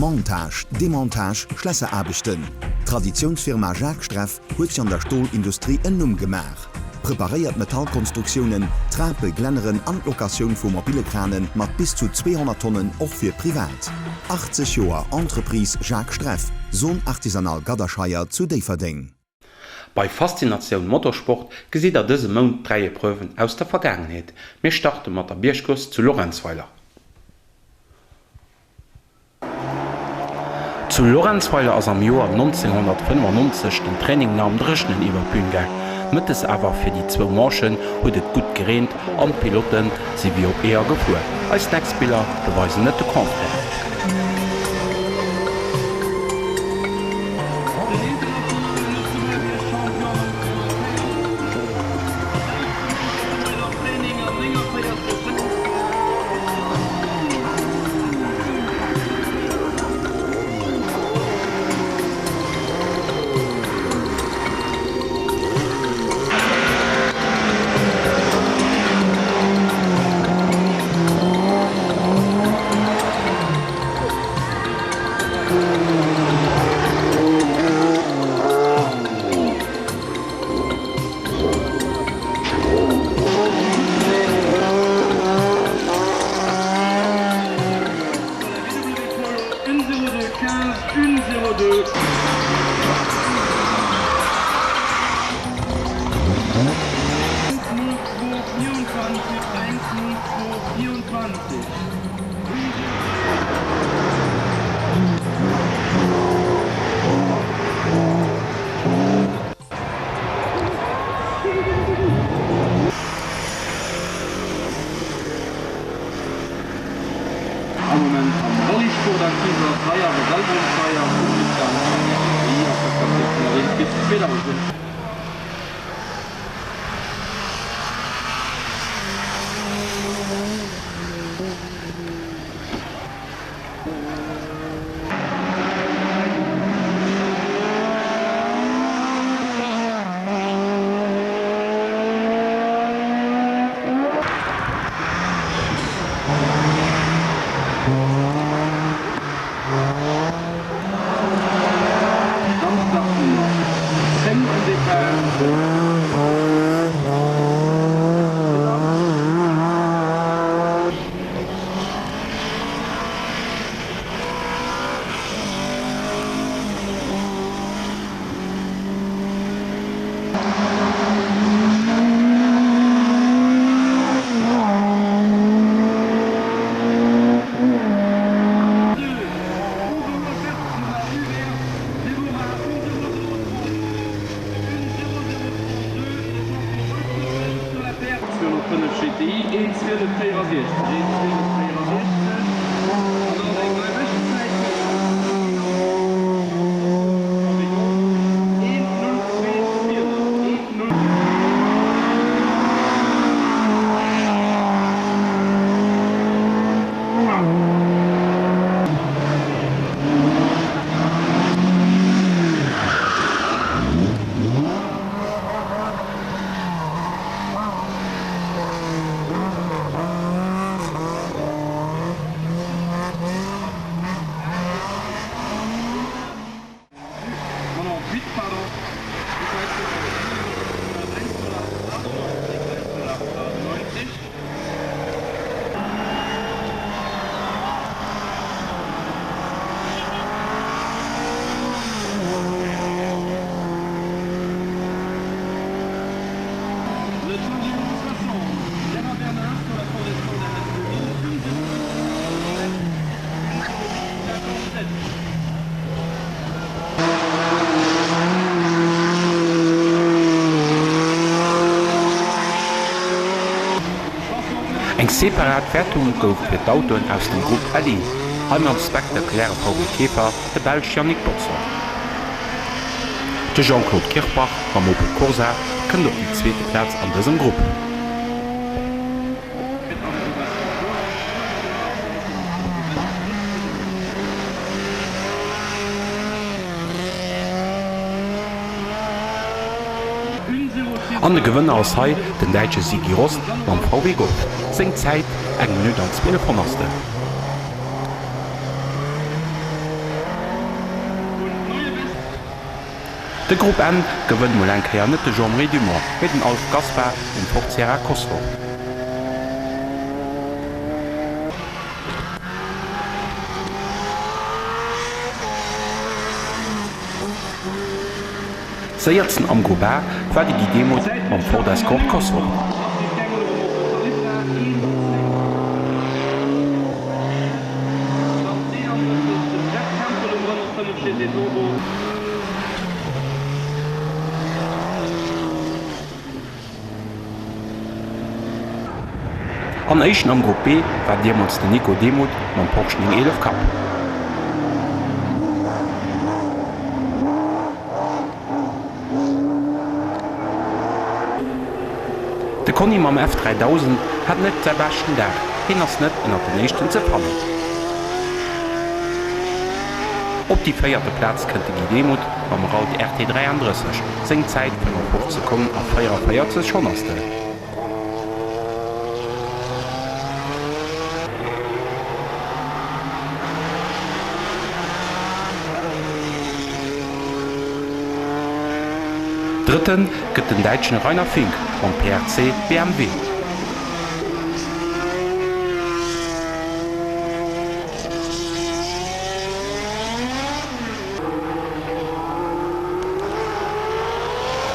Montage, Demontage, Schlässeraarbechten. D'Traditiounsfirma Jacques Streff huet sech an der Stolindustrie en Numm gemaach. Preparéiert Metallkonstruktiounen, Trape, Glänneren an d'Locatioun vu mobile Krane mat bis zu 200 Tonnen och fir privat. 80 Joer Entreprise Jacques Streff, Zone Artisanale Gadderscheier zu Déifferdeng. Bei Faszinatioun Motorsport gesitt der dëse Mount 3 Epreuven aus der Vergaangenheet. Mir starte mat der Biergcourse zu Lorentzweiler. Zu Lorentzweiler ass am Joer 1995 den Training nach am Dréchnen iwwer d'Bün gaang. Mëttes awer fir déi zwou Manchen huet et gutt gereent an d'Pilote si wéi op Eeër gefuer. Eis nächst Biller beweisen net de Contraire. Am Moment am Rallye-Sport aktiv ass, hei awer selwer um Steier vum Nissan Sunny GTI ass dat Ganzt ënnerwee bis 2000. Dann Startnummer 10 um Depart. Eng separat Wertung gouf fir d'Autoen aus dem Grupp LE, hei mam spektakuläre VW Käfer, de Belsch Yannick Bozon. De Jean-Claude Kirpach mam Opel Corsa kënnt op déi zweete Plaz an dësem Grupp. An de Gewënner ass hei den Däitsche Sigi Rost mam VW Golf. Seng Zäit, eng Minutt an 12 Honnertstel. De Grupp N gewënnt mol eng Kéier net de Jean-Marie Dumont, mee den Alf Gaspar um Ford Sierra Cosworth. Séiersten am Grupp A war de Guy Demuth mam Ford Escort Cosworth. An éischten am Grupp B war deemools den Nico Demuth mam Porsche 911 Cup. De Conny mam F 3000 hat net säi beschten Dag, hien ass net ënnert den éischten ze fannen. Op déi véierte Plaz kënnt de Guy Demuth mam Ralt RT 33, seng Zäit 55 Sekonnen a 44 Honnerstel. Drëtten gëtt den Däitschen Rainer Fink mam PRC BMW.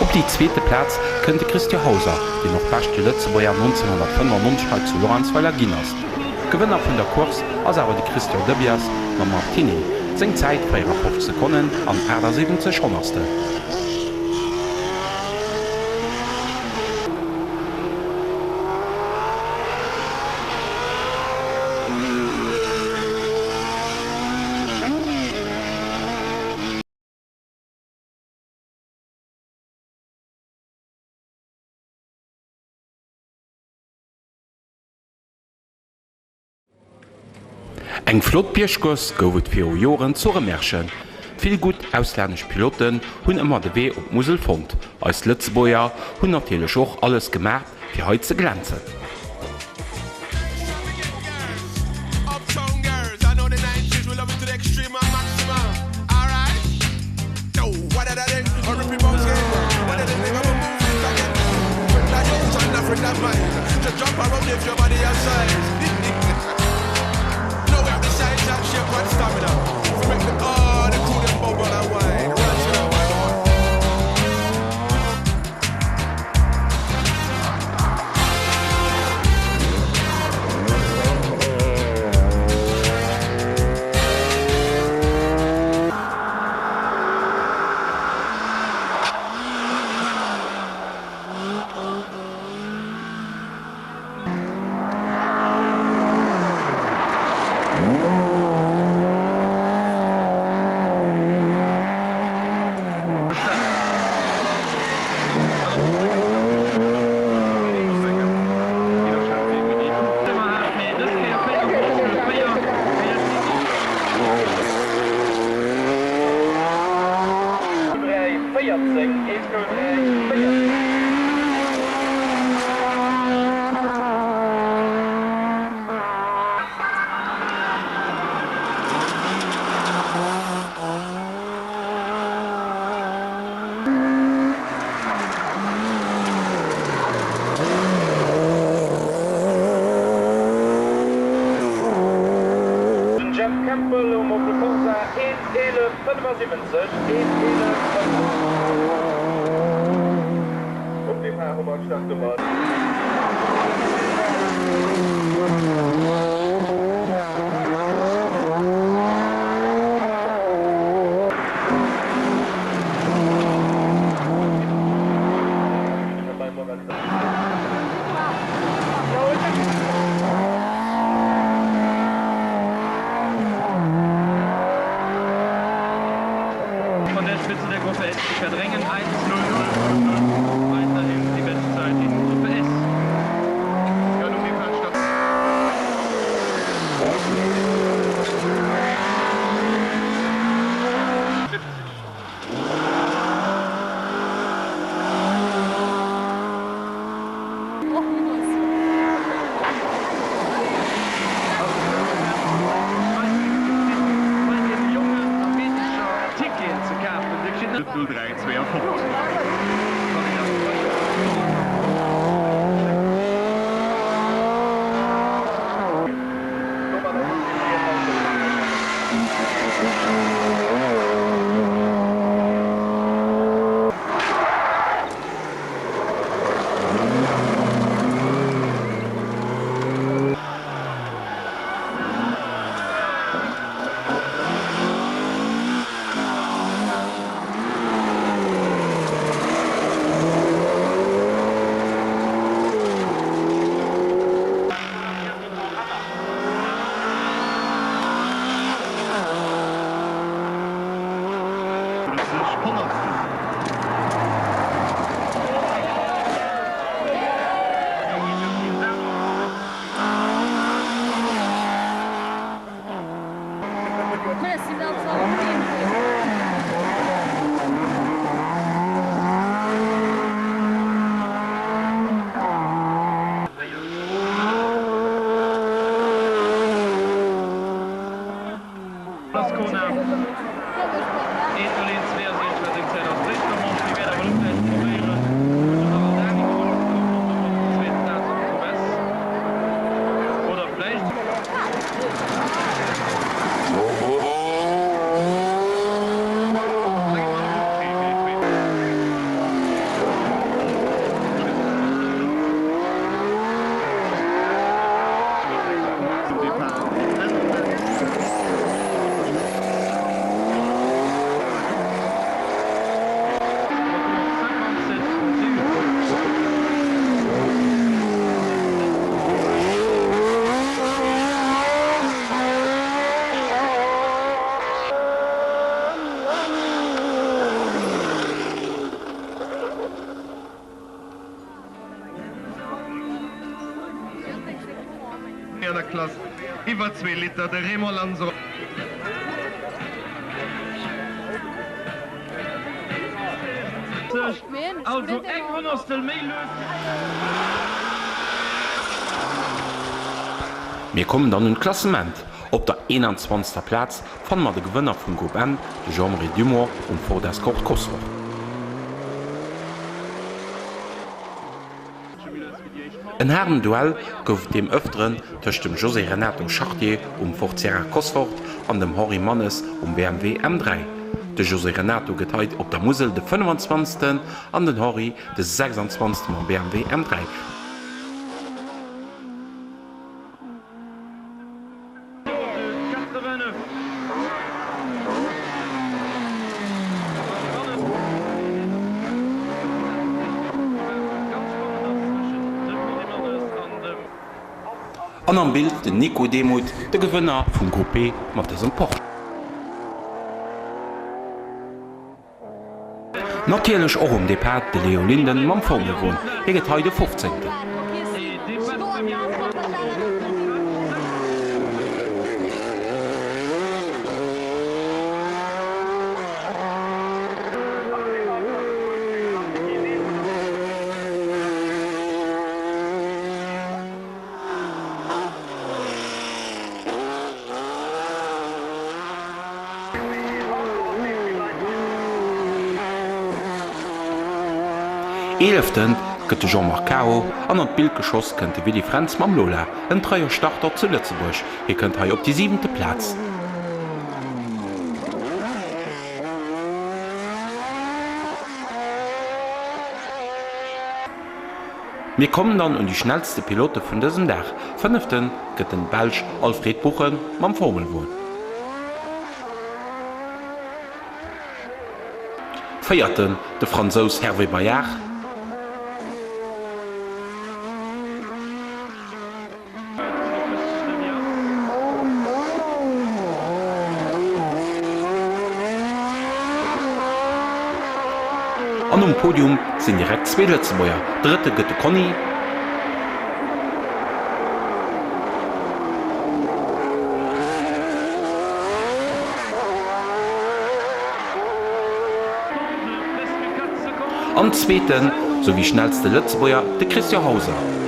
Op déi zweete Plaz kënnt de Christian Hauser, deen och beschte Lëtzebuerger 1995 hei zu Lorentzweiler ginn ass. Gewënner vun der Course ass awer de Christian Debias mam Martini, seng Zäit 54 Sekonnen an 78 Honnerstel. Eng flott Biergcourse gouf et viru Joren zu Remerschen. Vill gutt auslännesch Piloten hunn ëmmer de Wee op d'Musel fonnt. Eis Lëtzebuerger hunn natierlech och alles gemaach fir hei ze glänzen. Den Jeff Campbell um Opel Corsa 1,11,75, 1,11,75. Op deem Haar hu mer d'Startnummer. Von der Spitze der Gruppe S zu verdrängen. 1:00,55 weiterhin die Bestzeit in Gruppe S. Ja, nun die Veranstaltung. An der Klass iwwer zwee Liter, de Raymond Lanzerotti. Also eng Honnertstel méi lues. Mir kommen dann un d'Klassement. Op der 21. Plaz fanne mer de Gewënner vum Grupp N, de Jean-Marie Dumont um Ford Escort Cosworth. En haarden Duell gouf et deem Ëfteren tëscht dem José Renato Chartier um Ford Sierra Cosworth an dem Henri Mannes um BMW M3. De José Renato gëtt hei op der Musel de 25. An den Henri de 26. Mam BMW M3. An am Bild den Nico Demuth, de Gewënner vum Grupp B mat dësem Porsche. Natierlech och um Depart de Leo Linden mam Formelwon, hie gëtt hei de Fofzéngten. Eeleften gëtt de Jean-Marc Caro an an d'Bild geschoss kënnt de Willy Frentz mam Lola, en treie Starter zu Lëtzebuerg. Hie kënnt hei op déi siwente Plaz. Mir kommen dann un déi schnellste Pilote vun dësem Dag. Fënneften gëtt den Belsch Alfred Buchen mam Formelwon. Véierten de Fransous Hervé Bayard. An um Podium sinn direkt zwee Lëtzebuerger, Drëtte gëtt de Conny. An Zweeten, sou wéi schnellste Lëtzebuerger, de Christian Hauser.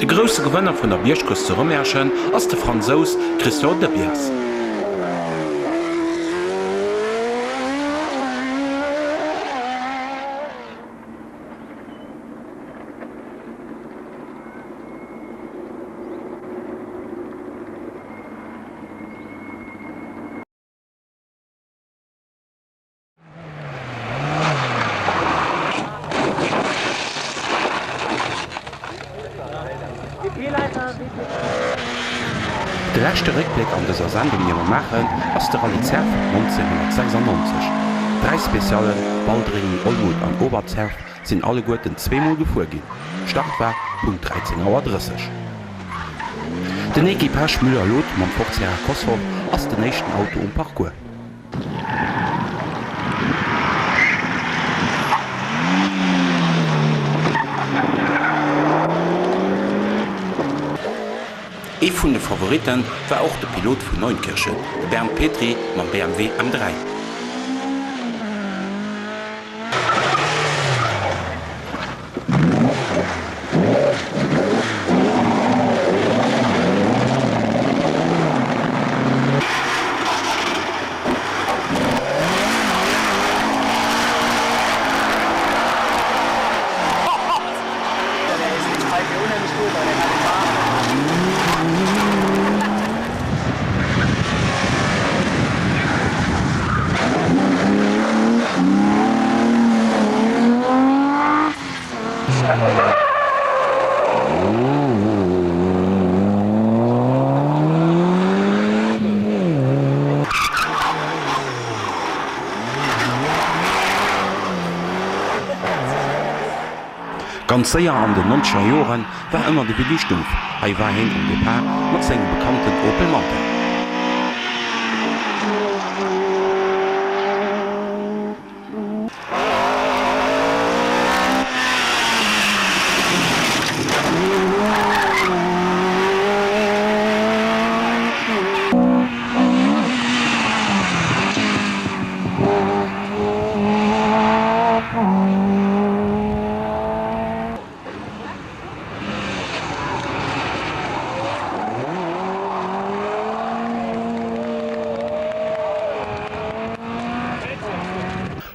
De grousse Gewënner vun der Biergcourse zu Rëmerschen ass de Fransous Christian Debias. De leschte Réckbléck an dëser Sendung, dee mer maachen, ass de Rallye Zerf 1996. Dräi Speciallen, Baldringen, Olmut an Oberzerf, sinn alleguerten zweemol gefuer ginn. Start war Punkt 13 Auer 30. Den Equipage Müller-Lot mam Ford Sierra Cosworth ass den éischten Auto um Parcours. Ee vun de Favoritten war och de Pilot vun Neunkirchen, de Bernd Petry mam BMW M3. Ganz séier an den nonzeger Joren war ëmmer de Willy Stumpf, hei war heen um Depart mat sengem bekannten Opel Manta.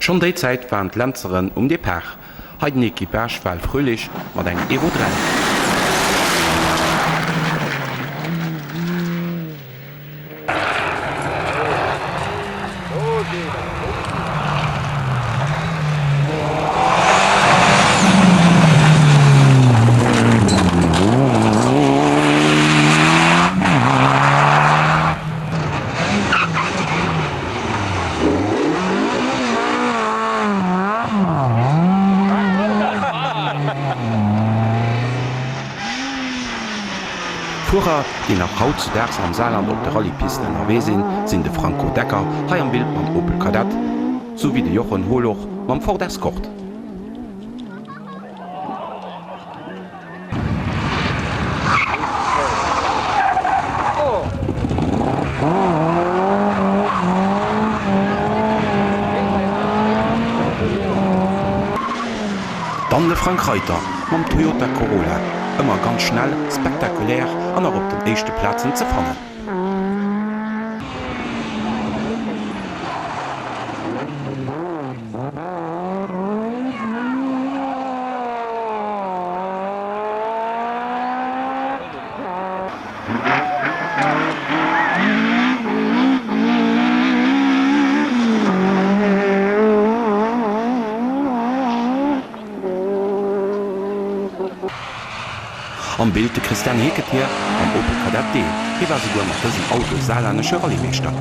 Schonn déi Zäit waren d'Länzeren um Depart. Hei den Equipage Val Fröhlich mat engem Evo 3. Fuerer, déi nach hautzudaags am Saarland op de Rallye-Pisten ënnerwee sinn, sinn de Franco Decker, hei am Bild mam Opel Kadett, souwéi de Jochen Holoch mam Ford Escort. Dann de Frank Reiter mam Toyota Corolla, ëmmer ganz schnell, spektakulär an och op den éischte Plazen ze fannen. Am Bild de Christian Heketier mam Opel Kadett D. Hie war souguer mat dësem Auto saarlännesche Rallyemeeschter.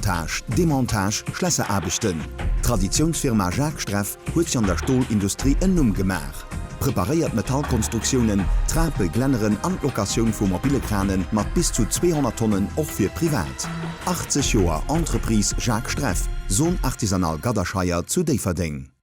Montage, Demontage, Schlässeraarbechten. D'Traditiounsfirma Jacques Streff huet sech an der Stolindustrie en Numm gemaach. Preparéiert Metallkonstruktiounen, Trape, Glänneren an d'Locatioun vu mobile Krane mat bis zu 200 Tonnen och fir privat. 80 Joer Entreprise Jacques Streff, Zone Artisanale Gadderscheier zu Déifferdeng.